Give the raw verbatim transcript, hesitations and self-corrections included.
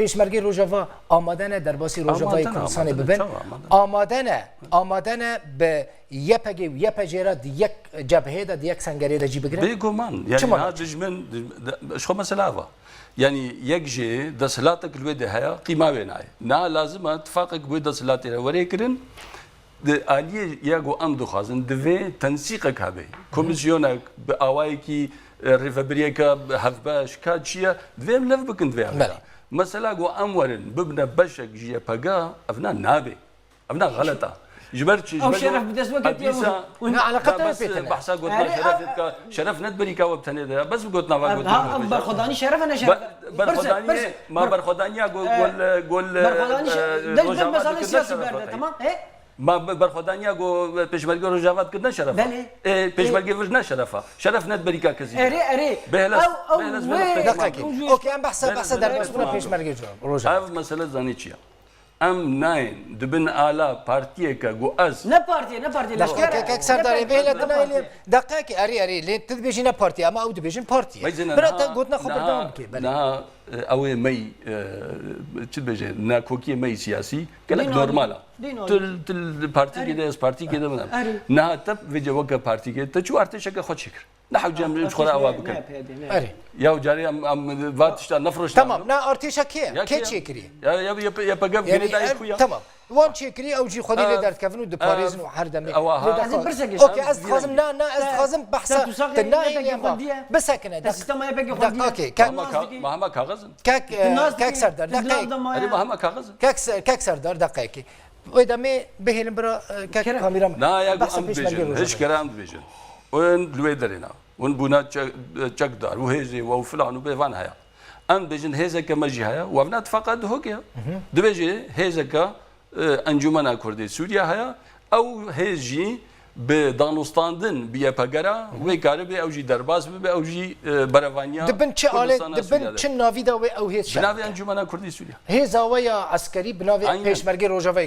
Pêşmergê Rojava amade ne derbasî Rojavayê Kurdistanê bibin? Amade ne, amade ne bi Y P G û Y P G re di yek cebheyê de, di yek sengerê de cî bigirin? Bêguman. Yanî niha dijmin, ji xwe mesela ava. Yanî yek jê desthilatek li wê de heye, qîma wê nayê. Niha lazim e tifaqek bi wê desthilatê re were kirin. Di aliyê ya ku em dixwazin, divê tensîqek hebe. Komîsyonek bi awayekî, e, rêvebiriyeke hevbeş, ka çi ye, divê em lev bikin divê em. Belê. Mesela ku em werin, bibine beşek ji Y P G, ev ne nabe. Ev ne xelet e. Ji ber çi? Ji ber şeref bi dest weketiye. Ne eleqe te pê tine. Behsa gotina şerefê dike. Şeref ne di berîka we bi tenê de ye. Bes bi gotina va gotina. Berxwedanî şeref e ne şeref e? Berxwedaniyê, ma berxwedaniya gol, gol, gol, berxwedanî e, şe-, e, dest Rojava mesela dikir, ne siyasî şeref berde, e? Tamam, he? Ma be-, berxwedaniya ku pêşmerge Rojava dikir ne şeref e? Belê. Ê, pêşmerge vir ne şeref e? Şeref ne di berîka kesî de. Erê, erê. Bêhles, ew, ew, bêhles wê, bêhles. Deqekî. Okey, em behsa, behsa derbasbûna pêşmerge Rojava. Ev mesele zanî çi ye? Em nayên di bin ala partiyeke ku ez... Ne partiye, ne partiye, leşker e. Kek Serdar, ê bêhlet nayê lê. Deqekî, erê, erê, lê tu dibêjî ne partiye, ama ew dibêjin partiye. Bira te gotina xwe berdewam bike, belê. Niha, e, ew ê me yî, e, çi dibêje, nakokiyê me yî siyasî, gelek normal e. Tu, tu li partîkê de, ez partîkê de min. Niha te vêce weke partîkê, te çû artêşeke xwe çêkir. Ne hewce em ji xwe re awa bikin. Erê. Ya carê em, em va tişta nefroşta. Tamam, na artêşa kê ye? Kê çêkirî? Ya, ya, ya, ya, ya, ya, tamam. Wan çêkirî, ew jî xwedî lê derdikevin û diparêzin û her demê. Ewa, ha. Ez ê pirsek... Okey, ez dixwazim, na, na, ez dixwazim behsa te nayê lê ma. Bisekine, dek. Sistema Y P G xwedî ye. Okey, kek. Ma hema ka-, ma hema kaxizin. Kek, e, kek Serdar, deqeyek. Erê, ma hema kaxizin. Kek Se-, kek Serdar, deqeyekê. Wê demê bihêlin bira, e, kek kamîra min. Na, ya ku em dibêjin, hiş kere em dibêjin. Hûn li wê derê ne. Hûn bûna çe-, çekdar û hêzê we û filan û bêvan heye. Em dibêjin hêzeke me jî heye û ev ne tifaqa Duhokê ye. Dibêjê hêzeke, e, Encûmena Kurdê Sûriye heye. Ew hêz jî bi danûstandin bi Y P G re wê karibe ew jî derbas bibe, ew jî, e, berevaniya Kurdistana Sûriye de. Di bin çi alê, di bin çi navî de wê ew hêz şer bike? Bi navê Encûmena Kurdê Sûriye. Hêza we ya eskerî bi navê Pêşmergê Rojavayê